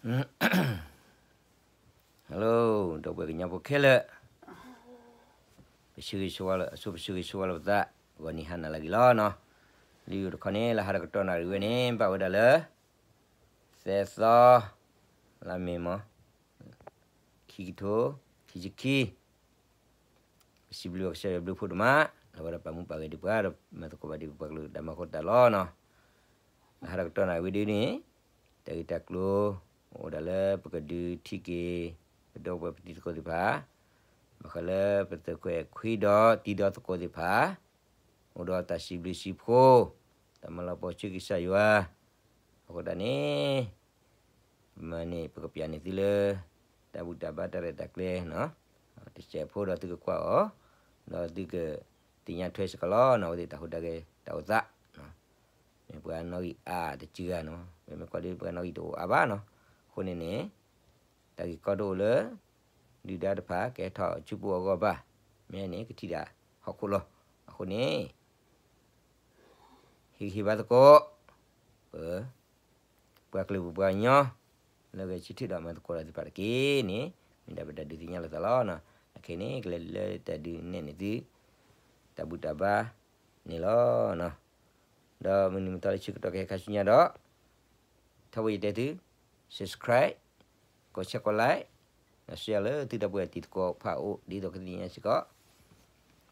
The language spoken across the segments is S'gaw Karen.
Hello ဒီပုၢ်ဝဲၢ်ကညီဖိခဲလၢာ်, ပဆၢဂ့ၤဆၢဝါလၢ အဆိပဆၢဂ့ၤဆၢဝါလၢပသး, ဂီၤနံၤဟါနၤလၢအဂ့ၤလီၤနီၤ. လံာ်တခီန့ၣ် လၢဟါတကတီၢ်နၣ်ရံၣ်ဝဲန့ၣ် ဘၣ်ဝဲဒၣ်လၢ သၢသီ လါမ့ၤမး ခံကထိ ခံဆံခံ ပစံးဘျုးကစၢ်ယွၤဘျုးဖှိၣ်ဒိၣ်မး, လၢအဝဲဒၣ်ပာ်မူပာ်ဂဲၤဒံးပှၤဒီး မၤသကိးဘၣ်ဒံးပှၤကလုာ်တၢ်မၤဃီတၢ်လီၤနီၤ. လၢဟါတကတီၢ်နၣ်ရံၣ်ဝဲဒၣ်န့ၣ် တၢ်ဂ့ၢ်တၢ်ကျိၤ အိၣ်ဒၣ်လၢပကဒုးထံၣ်က့ၤ ပဒီပုၢ်ဝဲၢ်ပတံၤသကိးသ့ၣ်တဖၣ်, ဘၣ်ဃးလၢပသုးခွဲးခွံဒီးတံၤဒီသကိးသ့ၣ်တဖၣ်, အိၣ်ဒီးတၢ်စံးဘျုးစံးဖှိၣ်, တၢ်မၤလၤကပီၤဆၢဂ့ၤကစၢ်ယွၤ, အဃိသတးန့ၣ် မၤန့ၢ်ပကပျၢ်န့ၢ်သုလၢ တၢ်ဘူၣ်တၢ်ဘါတၢ်ရဲၣ်တၢ်ကျဲၤနီၤ, တစဲးဖိဒီးသုကကွၢ်အီၤ, ဒီးသုကသ့ၣ်ညါထွဲစ့ၢ်ကီးလီၤနီၤ, အဝဲသ့ၣ်တၢ်ဟူးတၢ်ဂဲၤတၢ်အိၣ်သး, မ့ၢ်ပှၤနီၣ်ဂံၢ်အါတစုဂၤနီၤ, မ့မ့ၢ်ကွၢ်ဒ်ပှၤနီၣ်ဂံၢ်တအိၣ်အါဘၣ်နီၤ, အဃိန့ၣ်န့ၣ် တၢ်ဂ့ၢ်ကီတအိၣ်လၢ ဒုၣ်ဒါတဖၣ်ကဟဲထီၣ်ဆူပူၤအဂီၢ်ဘၣ်, မ့ၢ်န့ၣ်ကထံၣ်ဒၣ်ဟီၣ်ခိၣ်လီၤ, အဃိန့ၣ် ဟ့ၣ်ဂံၢ်ဟ့ၣ်ဘါသကိး ပ ပှၤကလုာ်ပပှၤကညီ လၢဂဲၤဆၢထၢၣ်ဒီးမၤသကိးတၢ်သ့ၣ်တဖၣ်တက့ၢ်န့ၣ် မ့ၢ်ဒၣ်ပတၢ်ဒုးသ့ၣ်ညါလိာ်သးလီၤ. အခဲအံၤန့ၣ် ကလဲၤလၢတၢ်ဒုးနဲၣ်န့ၢ်သု တၢ်ဘူၣ်တၢ်ဘါန့ၣ်လီၤ. ဒီးမုၢ်နံၤမုၢ်သီလၢဆၢကတီၢ်ကဟဲခါဆူညါဒီး ထီဘိယတဲသု subscribe ကိး share ကိး like ဒီး share လၢသုတၢ်ပုၢ်ဝဲၢ်တံၤသကိးဖးအိၣ် ဒ်သိးကသ့ၣ်ညါစ့ၢ်ကီး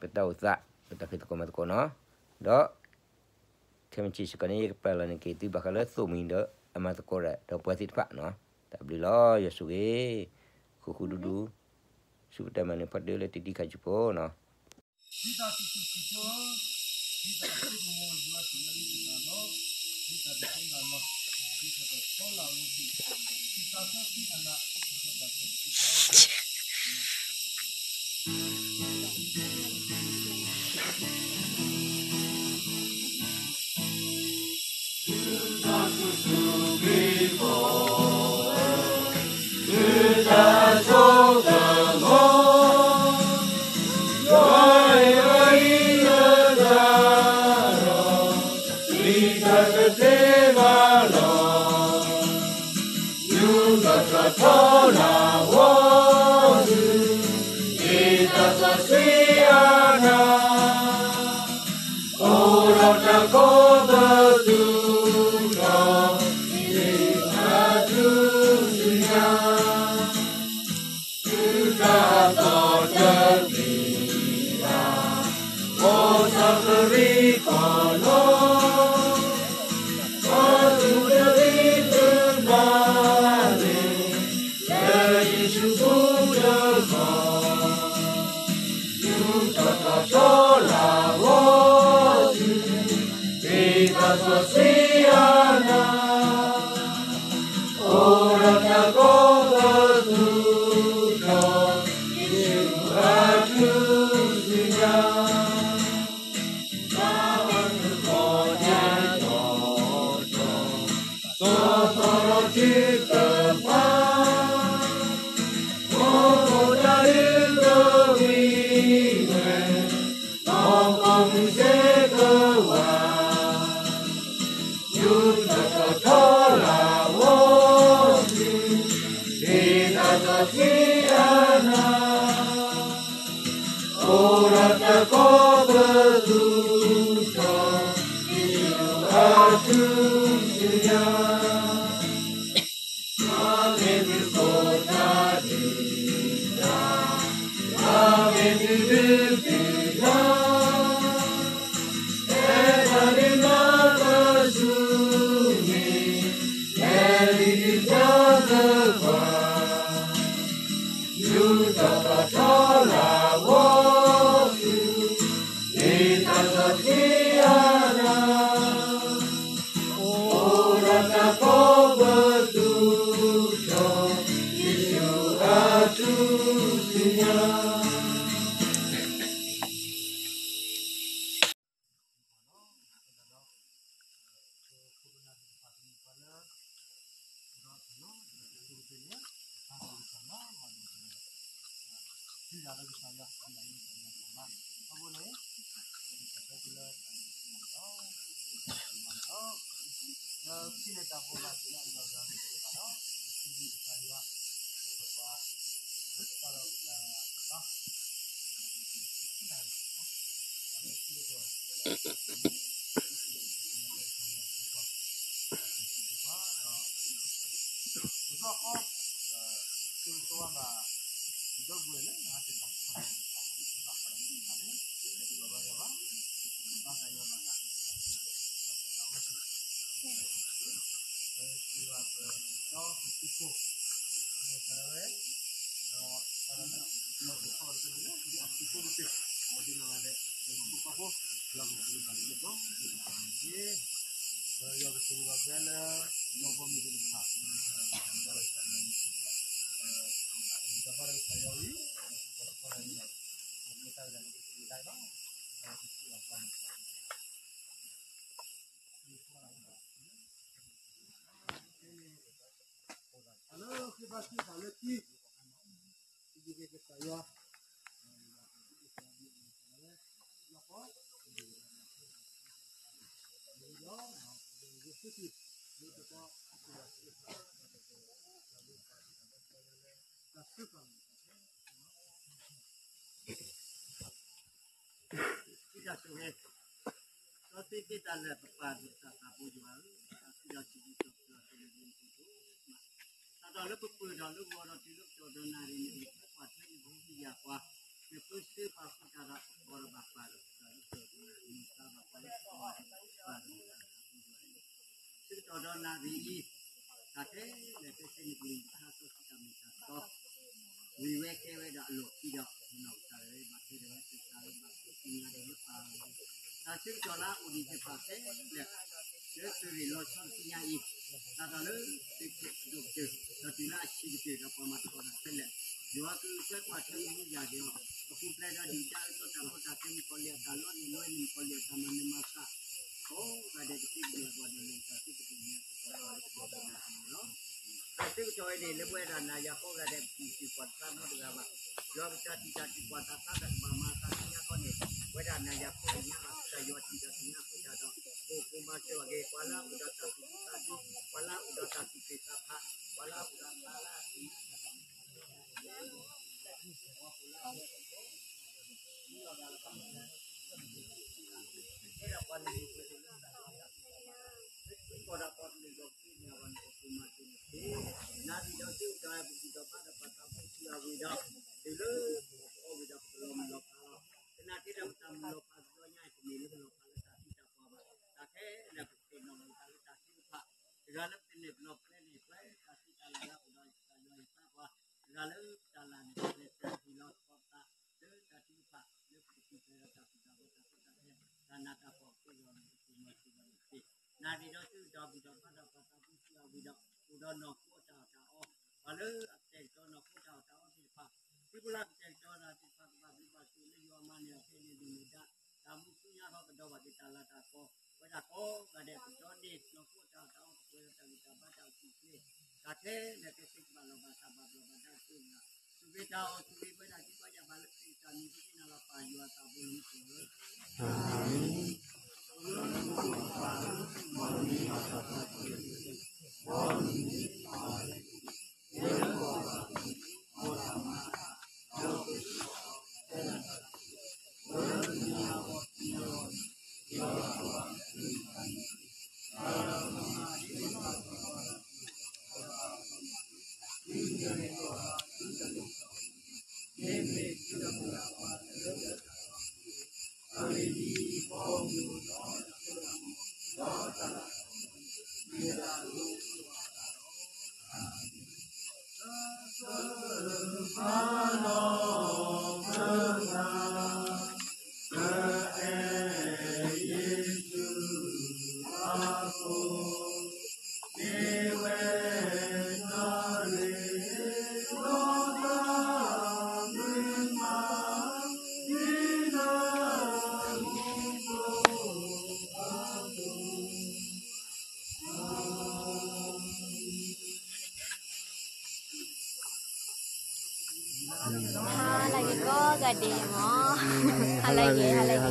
ပတၢ်အိၣ်သး ပတၢ်ဖံးသကိးမၤသကိးနီၤ. ဒီး ခဲမုၢ်ဆ့ၣ်စ့ၢ်ကီးန့ၣ် ယကပာ်လီၤန့ၢ်က့ၤသုဘၣ်ဃးလၢသိၣ်မှံၤဒီးအမၤသကိးဒီးပှၤသ့ၣ်တဖၣ်နီၤ. တၢ်ဘျုးလီၤ ယွၤဆိၣ်ဂ့ၤ ဃူဃူဒူဒူ ဆူပတၢ်မၤနၢၤဖးဒိၣ်လၢတဒံခါဆူဖိနီၤ. စီၤသ့ၣ်သ့ၣ်တၢ်လၢပပၢ်ဒီးတၢ်သးဖိယွၤဧၢ, တၢ်စံးဒီးစံးဘျုးစံးဖှိၣ်လၢပလိၤပလိၤ, တၢ်ဒီးလၢပပၢၢ်ဒီးလၢဂီၤဒီးတုၤလၢကတီၢ်ဒီးနၣ်ရံၣ်န့ၣ် ပှၤထဲနဘိယၤပှၤ, နသုစၢပှၤဃိတၢ်ဒီး ပကီၢ်ဒီးဘၣ်ပၢ်ဒီး တၢ်လၢပၢၢ်ဒီးနသးဘၣ်ပှၤလၢကီၢ်ဒီး ပၢ်ဒီးတၢ်သးဖိယွၤ ဆၢကတီၢ်ဒီးနၣ်ရံၣ်အံၤ, တၢ်ခဲလၢာ်ခဲဆ့န့ၣ် ကလံၤတၢ်စီဆှံတၢ်မ့ၢ်တၢ်တီ, ဝံၤဝဲကဲဝဲဒၣ်အလီၢ်ခံဒီး ပနီၢ်ကစၢ်ဒၣ်ဝဲဘၣ်ထွဲဒီးဝဲသ့ၣ်တၢ်လၢဘၣ်သ့ၣ်သ့ၣ်ညါဒီးလၢပၢ်, တၢ်ဆၢကတီၢ်လၢအအိၣ်ဒံးသ့ၣ်တဖၣ်ခဲလၢာ်, လၢသုးရ့ၣ်လီၤဆီတသ့ၣ်ညါအံၤ, တၢ်ဒီးလၢသုးခိၣ်ဒိၣ်ကတၢၢ် ဒီးတုၤလၢအဆံးကတၢၢ်ဒီးပှၤမၤသကိးတၢ်ခဲလၢာ်, ယွၤကစၢ်ကွၢ်ထွဲမူယၤက့ၤအီၤ, အပူၤဖျဲးဒီးဒုၣ်ဒါအၢသီတၢ်ကီတၢ်ခဲ မုၣ်ကီၤလံၢ်အတၢ်လီန့ၢ်လီအံၤန့ၣ် မုၣ်ကီၤလံၢ်အတၢ်မၤနၢၤမၤဃၣ် ကိးဂၤဒဲးတက့ၢ်. ကန့ၢ်အဂီၢ်န့ၣ် မ့ၢ်တၢ်သံကွၢ်တၢ်သံကွၢ်လၢပကီၢ်ပူၤန့ၣ်လီၤ. တၢ်ဆၢကတီၢ်ဝဲန့ၣ် လၢပဝဲဒၣ်နၤယၤကိးဂၤဒဲး ပတံၤသကိးတသးနီတဂၤဘၣ်. ယွၤပတၢ်တံၤတၢ်သံကွၢ်တၢ်သးတၢ်ကဘၣ်မၤအသးသ့ၣ်ညါခီန့ၣ်, ပဝဲဒၣ်နၤယၤကိးဂၤဒဲး ကစၢ်ယွၤတံၤဒီးသ့ၣ်ညါဃုာ်တၢ်ဒီး ပအိၣ်မၤစၢၤအီၤက့ၤ ပှၤလၢအအိၣ်ဒီးတၢ်သူၣ်ခုသးခု, ပှၤလၢအအိၣ်ဒီးတၢ်သူၣ်က့ၣ်သးဖး, ပှၤလၢအအိၣ်ဒီးတၢ်လၢအသ့ၣ်ညါ နၣ်ရံၣ်ဒီးဆၢကတီၢ်ပကစၢ်ဒၣ်ဝဲ ပကစၢ်ဒၣ်ဝဲ ပကစၢ်ဒၣ်ဝဲ ပကစၢ်ဒၣ်ဝဲ တုၤလၢပကအီၣ်ဝံၤဒီး ပကလီၤမုၢ်လီၤဖးလီၤ. သနာ်က့ဒီးပတၢ်မုၢ်လီၤဖးတဘျီညါအံၤ တမ့ၢ်လၢပလီၤဖးလၢတၢ်သံတၢ်ပှၢ်ဘၣ်. တၢ်ခဲလၢာ်ပကသ့ၣ်နီၣ်လီၤသးလၢတၢ်ထုကဖၣ်, တဂၤလၢပကနဲၣ်ပနီၣ်ပျဲန့ၣ် ပှၤတၢ်သံတၢ်လၢ်လၢအအိၣ်ဒီးယွၤယသးပှၤ, တဂၤလၢပတၢ်လၢ်န့ၣ် ပလဲၤစၢၤဟ့ၣ်လီၤသကိးပသး လၢတၢ်ထုကဖၣ် လၢပကတုၤဖဲဒီးတၢ်သူၣ်တၢ်ဘီတၢ်ကီတၢ်ခဲ တၢ်နးတၢ်ဖှီၣ်အဃိဒီး ပကမၤစၢၤဘၣ်န့ၣ်တက့ၢ်. နၣ်ရံၣ်ဒီးဆၢကတီၢ် ဘူၣ်ထီၣ်ဘါထီၣ်ပှၤသးဖိဆံးအီၤဝံၤဒီး အိၣ်ဒီးနီၢ်ခိအတၢ်အီၣ်တၢ်အီ, ပှၤလၢအကတဲာ်ကတီၤနီၢ်ခိတၢ်အီၣ်တၢ်အီသ့ၣ်တဖၣ်, သုးဖိလၢကတဲာ်ကတီၤတၢ်သ့ၣ်တဖၣ်ကဘၣ်ဘျုးဘၣ်ဆိၣ်လၢယွၤမၤန့ၢ်အီၤခဲအံၤန့ၣ် ဒုၣ်မ့ၢ်ဒၣ် တၢ်မူဆူညါဃီကဒီးဘၣ်က့ၤတၢ်လၤတၢ်ကပီၤ, ပဝဲဒၣ်ကိးဂၤဒဲး ကတီၤန့ၢ်နီၢ်ခိအတၢ်အီၣ်တၢ်အီ ပှဲၤဒီးတၢ်ဂံၢ်တၢ်ဘါတၢ်အိၣ်ဆူၣ်အိၣ်ချ့ တၢ်ခဲလၢာ်ခဲဆ့ကဘၣ်လီၤဘၣ်စၢ်ဘၣ်ဘျီးဘၣ်ဒါကတၢၢ်န့ၣ်လီၤ. စူၢ်က့ၤတၢ်အီၣ်စူၢ်က့ၤပှဲၤတၢ်ခံပှၤယၢ်ဘၣ်လၢခရံာ်တၢ်မံၤဒ်န့ၣ်လီၤ. ပၢ်ယွၤသးဘိလၢမူခိၣ်ဧၢ, အၤမ့ၣ်. Halague kogade mo. Halague, halague.